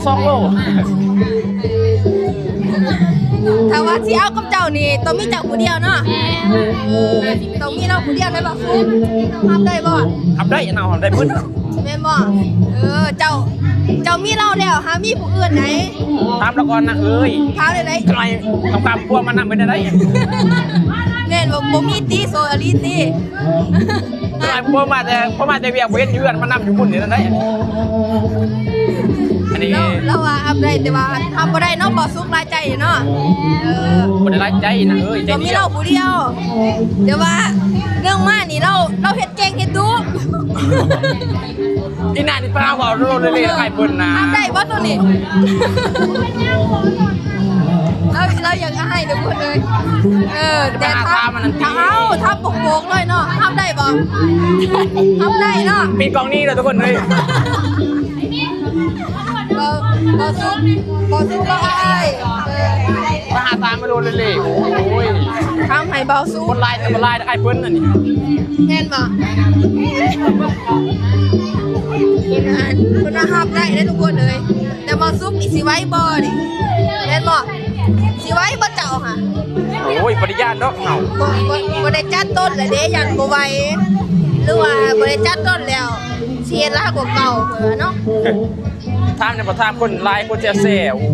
ສອງໂລ. ຖ້າວ່າຊິເອົາກັບເຈົ້ານີ້ ຕ້ອງມີເຈົ້າຜູ້ດຽວເນາະ. ແມ່ນ. ຕ້ອງມີລາວຜູ້ດຽວໄດ້ບໍ່? ຮັບໄດ້ບໍ່? ຮັບໄດ້ເນາະ, ຮັບໄດ້ເບິດ. ແມ່ນບໍ່? ເອີ ເຈົ້າ ເຈົ້າມີລາວແລ້ວ ຫາມີຜູ້ອື່ນໃດ. ຖາມລາວກ່ອນນາເອີຍ. ຖາມໄດ້ໃດ? ທຳໄມຕ້ອງຕາມຜົວມານຳເປັນໃດ? ແມ່ນບໍ່? ບໍ່ມີຕິ ໂສອາລີຕິ. ບໍ່ມາແຕ່ ບໍ່ມາແຕ່ວຽກ ບໍ່ເຮັດເຮືອນ ມານຳຢູ່ພຸ້ນນີ້ນະໄດ໋. ອັນນີ້ລາວ ລາວວ່າຮັບໄດ້ ແຕ່ວ່າຮັບບໍ່ໄດ້ເນາະ ບໍ່ສຸກຫຼາຍໃຈເນາະ. ເອີ ບໍ່ໄດ້ຫຼາຍໃຈນາເອີຍ ໃຈດຽວ ມີລາວຜູ້ດຽວ. ແຕ່ວ່າເລື່ອງມານີ້ ລາວ ລາວເຮັດເກັ່ງເຮັດດຸ. ອີ່ໜ້ານີ້ພາເວົ້າໂລເລໄອ້ເພິ່ນນະ. ຮັບໄດ້ບໍ່ໂຕນີ້? ລາວ ລາວຢາກອາຍທຸກຄົນເລີຍ. ເອີ ແຕ່ຖ້າ ຖ້າເອົາ ຖ້າໂປກໆເລີຍເນາະ ຮັບໄດ້ບໍ່? ຮັບໄດ້ເນາະ. ປິດກ້ອງນີ້ເດີທຸກຄົນເລີຍ. ເບົາ ເບົາສຸກ ເບົາສຸກ ເບົາອາຍ. ເອີ ມາຫາຕາມາໂລເລ. ໂອ້ຍ ທຳໃຫ້ເບົາສຸກ ຄົນຫຼາຍແຕ່ບໍ່ຫຼາຍ ອ້າຍເພິ່ນອັນນີ້. ແມ່ນບໍ່? ເພິ່ນວ່າຮັບໄດ້ເດ້ທຸກຄົນເອີຍ. ແຕ່ເບົາສຸກນີ້ຊິໄຫວບໍ່ນີ້? ແມ່ນບໍ່? ຊິໄຫວບໍ່ເຈົ້າຫະ? ໂອ້ຍ ບໍ່ໄດ້ຢ້ານດອກເຮົາ. ບໍ່ ບໍ່ ບໍ່ໄດ້ຈັດຕົ້ນແລ້ວເດ້ ຢ້ານບໍ່ໄຫວ ຫຼືວ່າບໍ່ໄດ້ຈັດຕົ້ນແລ້ວ ຊິເຮັດຫຼາຍກວ່າເກົ່າເນາະ. ຖາມແດ່ບໍ່ ຖາມຄົນຫຼາຍ ຄົນແຊວໆ.